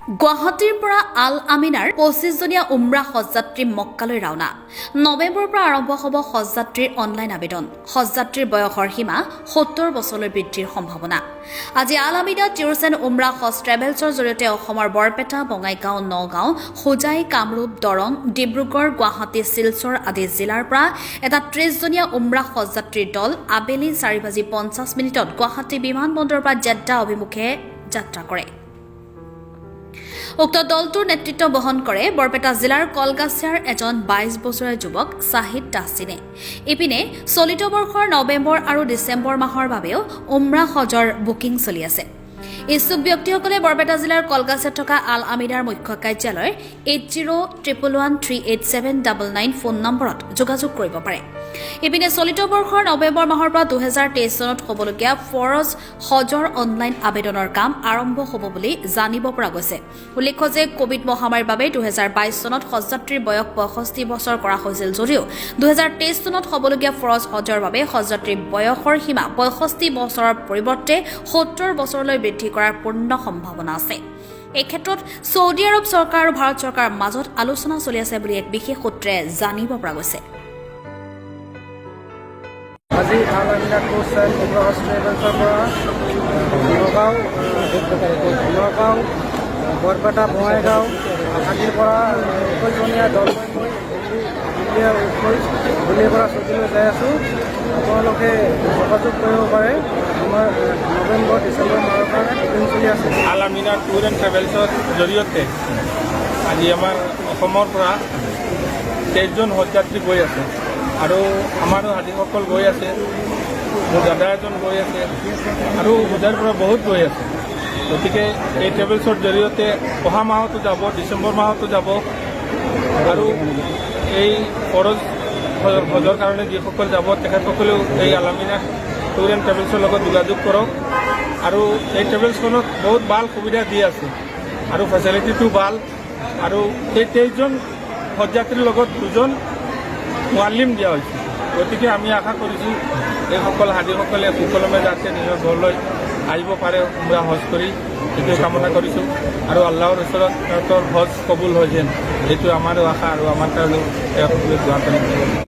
গুৱাহাটীৰ পৰা আল আমিনাৰ 25জনীয়া উমৰা হজযাত্ৰী মক্কালৈ ৰাওনা। নৱেম্বৰৰ পৰা আৰম্ভ হ'ব হজযাত্ৰীৰ অনলাইন আবেদন। হজযাত্ৰীৰ বয়সৰ সীমা 70 বছৰলৈ বৃদ্ধিৰ সম্ভাৱনা। আজি আল আমিনা টুৰ্ছ এণ্ড উমৰা হজ ট্ৰেভেলছৰ জৰিয়তে অসমৰ বৰপেটা, বঙাইগাঁও, নগাঁও, হোজাই, কামৰূপ, দৰং, ডিব্ৰুগড়, গুৱাহাটী, শিলচৰ আদি জিলাৰ পৰা এটা 30জনীয়া উমৰা হজযাত্ৰীৰ দল আবেলি 4 বাজি 50 মিনিটত গুৱাহাটী বিমানবন্দৰৰ পৰা জেদ্দা অভিমুখে যাত্ৰা কৰে। উক্ত দলটোৰ নেতৃত্ব বহন কৰে বৰপেটা জিলাৰ কলগাছিয়াৰ এজন 22 বছৰীয়া যুৱক শ্বাহিদ তাহছিনে। ইপিনে চলিত বৰ্ষৰ নৱেম্বৰ আৰু ডিচেম্বৰ মাহৰ বাবেও উমৰা হজৰ বুকিং চলি আছে। ইচ্ছুক ব্যক্তিসকলে বৰপেটা জিলাৰ কলগাছিয়াত থকা আল আমিনাৰ মুখ্য কাৰ্যালয়ৰ 8011138799 ফোন নম্বৰত যোগাযোগ কৰিব পাৰে। ইপিনে চলিত বৰ্ষৰ নৱেম্বৰ মাহৰ পৰা 2023 চনত হ'বলগীয়া ফৰজ হজৰ অনলাইন আবেদনৰ কাম আৰম্ভ হ'ব বুলি জানিব পৰা গৈছে। উল্লেখ্য যে কোভিড মহামাৰীৰ বাবে 2022 চনত হজযাত্ৰীৰ বয়স 65 বছৰ কৰা হৈছিল যদিও 2023 চনত হ'বলগীয়া ফৰজ হজৰ বাবে হজযাত্ৰীৰ বয়সৰ সীমা 65 বছৰৰ পৰিৱৰ্তে 70 বছৰলৈ বৃদ্ধি কৰাৰ পূৰ্ণ সম্ভাৱনা আছে। এই ক্ষেত্ৰত ছৌদি আৰৱ চৰকাৰ আৰু ভাৰত চৰকাৰৰ মাজত আলোচনা চলি আছে বুলি এক বিশেষ সূত্ৰে জানিব পৰা গৈছে। আজি আল আমিনা টুৰ্ছ এণ্ড উমৰা ট্ৰেভেলছৰ পৰা নগাঁও, বৰপেটা, বঙাইগাঁও আদিৰ পৰা 21জনীয়া দল লৈ মই দিল্লী দিল্লীৰ পৰা চৌদিলৈ যাই আছোঁ। আপোনালোকে যোগাযোগ কৰিব পাৰে। আমাৰ নৱেম্বৰ, ডিচেম্বৰ মাহৰ কাৰণে বুকিং চলি আছে। আল আমিনা ট্যুৰ এণ্ড ট্ৰেভেলছৰ জৰিয়তে আজি আমাৰ অসমৰ পৰা 23জন হজযাত্ৰী গৈ আছে আৰু আমাৰো হাজীসকল গৈ আছে। মোৰ দাদা এজন গৈ আছে আৰু হোজাইৰ পৰা বহুত গৈ আছে। গতিকে এই ট্ৰেভেলছৰ জৰিয়তে অহা মাহতো যাব, ডিচেম্বৰ মাহতো যাব আৰু এই ফৰজ হজৰ কাৰণে যিসকল যাব, তেখেতসকলেও এই আলামিনা ট্যুৰ এণ্ড ট্ৰেভেলছৰ লগত যোগাযোগ কৰক। আৰু এই ট্ৰেভেলছখনত বহুত ভাল সুবিধা দি আছে আৰু ফেচিলিটিটো ভাল। আৰু এই 23জন হজযাত্ৰীৰ লগত দুজন মুৱাল্লিম দিয়া হৈছে। গতিকে আমি আশা কৰিছোঁ, এইসকল হাজীসকলে সুকলমে যাতে নিজৰ ঘৰলৈ আহিব পাৰে উমৰা হজ কৰি, সেইটোৱে কামনা কৰিছোঁ। আৰু আল্লাহৰ ওচৰত সিহঁতৰ হজ কবুল হয় যেন, সেইটো আমাৰো আশা আৰু আমাৰ কাৰণেও তেওঁলোকে দোৱা কৰিম।